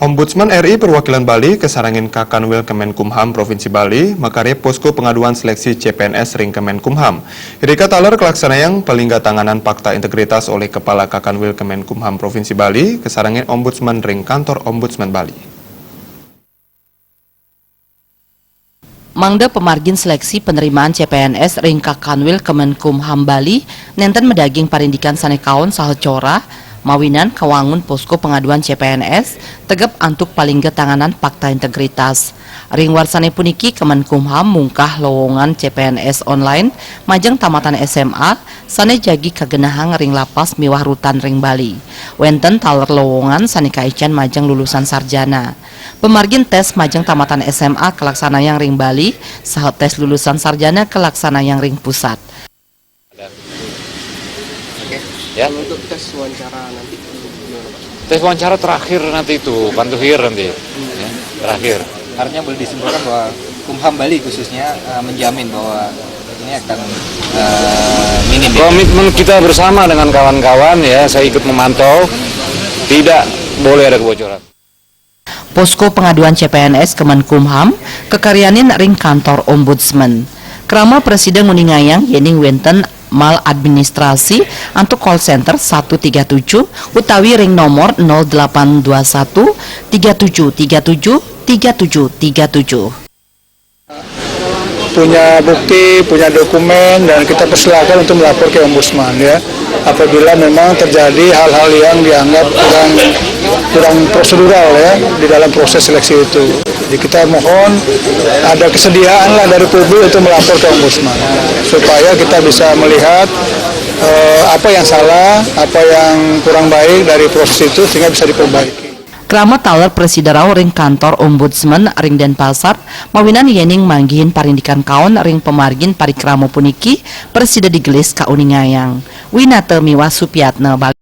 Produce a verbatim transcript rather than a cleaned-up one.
Ombudsman R I perwakilan Bali kasarengin Kakanwil Kemenkumham Provinsi Bali makarya posko pengaduan seleksi C P N S ring Kemenkumham. Irika taler kalaksanayang palingga tanganan pakta integritas olih Kepala Kakanwil Kemenkumham Provinsi Bali kasarengin Ombudsman ring Kantor Ombudsman Bali. Mangda pamargin seleksi penerimaan C P N S ring Kakanwil Kemenkumham Bali nenten madaging parindikan sane kaon saha cora, mawinan kawangun posko pengaduan C P N S tegep antuk palingga tanganan pakta integritas. Ring warsane puniki Kemenkumham mungkah lowongan C P N S online majeng tamatan S M A sane jagi kagenahang ring lapas miwah rutan ring Bali. Wenten taler lowongan sane kaican majeng lulusan sarjana. Pamargin tes majeng tamatan S M A kalaksanayang ring Bali, saha tes lulusan sarjana kalaksanayang ring pusat. Oke. Ya. Kalau untuk tes wawancara nanti gimana, Pak? Tes wawancara terakhir nanti itu, Pak Tuhir nanti. Ya, terakhir. Artinya boleh disimpulkan bahwa Kumham Bali khususnya eh, menjamin bahwa ini akan eh, minim, ya? Komitmen kita bersama dengan kawan-kawan, ya, saya ikut memantau, tidak boleh ada kebocoran. Posko pengaduan C P N S Kemenkumham kakaryanin ring Kantor Ombudsman. Krama prasida nguningayang yening wenten maladministrasi antuk call center satu tiga tujuh utawi ring nomor nol delapan dua satu tiga tujuh tiga tujuh tiga tujuh tiga tujuh. Punya bukti, punya dokumen, dan kita persilakan untuk melapor ke Ombudsman, ya. Apabila memang terjadi hal-hal yang dianggap kurang kurang prosedural, ya, di dalam proses seleksi itu. Jadi kita mohon ada kesediaan lah dari publik untuk melapor ke Ombudsman supaya kita bisa melihat eh, apa yang salah, apa yang kurang baik dari proses itu sehingga bisa diperbaiki. Krama taler prasida rauh ring Kantor Ombudsman ring Denpasar, mawinan yening manggihin parindikan kaon ring pamargin parikrama puniki prasida digelis kauningayang. Winata miwah Supiatna Bali.